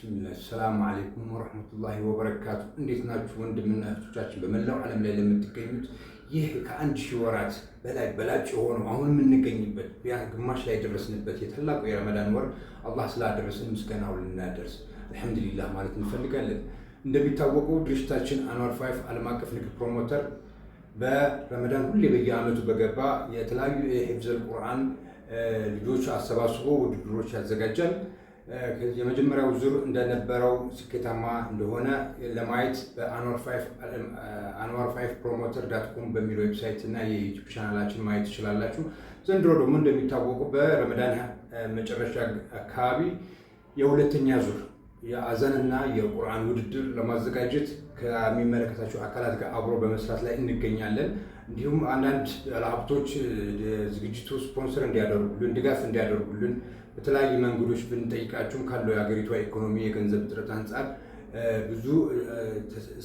ብስሚላህ፣ ሰላሙ አለይኩም ወረሕመቱላሂ ወበረካቱ። እንዴት ናችሁ ወንድምና እህቶቻችን በመላው ዓለም ላይ ለምትገኙት? ይህ ከ1000 ወራት በላይ በላጭ የሆነው አሁን የምንገኝበት ግማሽ ላይ የደረስንበት የታላቁ የረመዳን ወር አላህ ስላደረስን ምስጋናውን ልናደርስ አልሐምዱሊላህ ማለት እንፈልጋለን። እንደሚታወቀው ድርጅታችን አንዋር ፋይፍ ዓለም አቀፍ ንግድ ፕሮሞተር በረመዳን ሁሌ በየዓመቱ በገባ የተለያዩ የሂፍዘል ቁርአን ልጆች አሰባስቦ ውድድሮች ያዘጋጃል። የመጀመሪያው ዙር እንደነበረው ስኬታማ እንደሆነ ለማየት በአንዋር ፋይፍ promoter.com በሚል website እና የ YouTube ቻናላችን ማየት ትችላላችሁ። ዘንድሮ ደግሞ እንደሚታወቀው በረመዳን መጨረሻ አካባቢ የሁለተኛ ዙር የአዛንና የቁርአን ውድድር ለማዘጋጀት ከሚመለከታቸው አካላት ጋር አብሮ በመስራት ላይ እንገኛለን። እንዲሁም አንዳንድ ባለሀብቶች ዝግጅቱ ስፖንሰር እንዲያደርጉልን፣ ድጋፍ እንዲያደርጉልን በተለያዩ መንገዶች ብንጠይቃቸውም ካለው የሀገሪቷ ኢኮኖሚ የገንዘብ እጥረት አንጻር ብዙ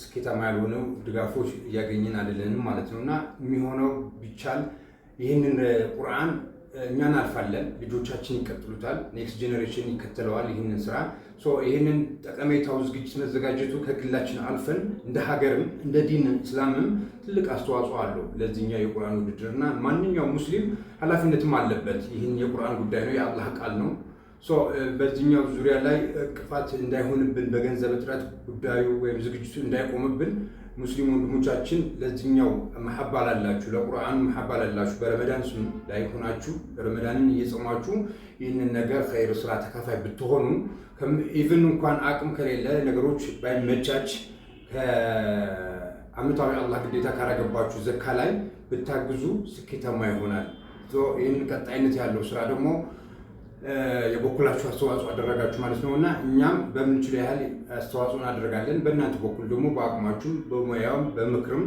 ስኬታማ ያልሆነው ድጋፎች እያገኘን አይደለንም ማለት ነው። እና የሚሆነው ቢቻል ይህንን ቁርአን እኛ እናልፋለን፣ ልጆቻችን ይቀጥሉታል፣ next generation ይከተለዋል ይህንን ስራ። ይህንን ጠቀሜታው ዝግጅት መዘጋጀቱ ከግላችን አልፈን እንደ ሀገርም እንደ ዲን እስላምም ትልቅ አስተዋጽኦ አለው ለዚህኛው የቁርአን ውድድር። እና ማንኛውም ሙስሊም ኃላፊነትም አለበት። ይህን የቁርአን ጉዳይ ነው፣ የአላህ ቃል ነው። በዚህኛው ዙሪያ ላይ እንቅፋት እንዳይሆንብን፣ በገንዘብ እጥረት ጉዳዩ ወይም ዝግጅቱ እንዳይቆምብን፣ ሙስሊም ወንድሞቻችን ለዚህኛው መሐባ ላላችሁ፣ ለቁርአን መሐባ ላላችሁ፣ በረመዳን ስም ላይ ሆናችሁ ረመዳንን እየጾማችሁ ይህንን ነገር ኸይር ስራ ተካፋይ ብትሆኑ፣ even እንኳን አቅም ከሌለ፣ ነገሮች ባይመቻች፣ ከአመታዊ አላህ ግዴታ ካረገባችሁ ዘካ ላይ ብታግዙ ስኬታማ ይሆናል። ይህን ቀጣይነት ያለው ስራ ደግሞ የበኩላችሁ አስተዋጽኦ አደረጋችሁ ማለት ነው። እና እኛም በምንችለው ያህል አስተዋጽኦ እናደርጋለን። በእናንተ በኩል ደግሞ በአቅማችሁ፣ በሙያውም በምክርም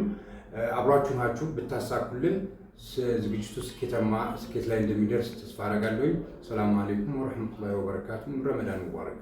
አብራችሁ ናችሁ ብታሳኩልን ዝግጅቱ ስኬታማ ስኬት ላይ እንደሚደርስ ተስፋ አደርጋለሁኝ። ሰላሙ አለይኩም ወረሕመቱላሂ ወበረካቱ። ረመዳን ሙባረክ።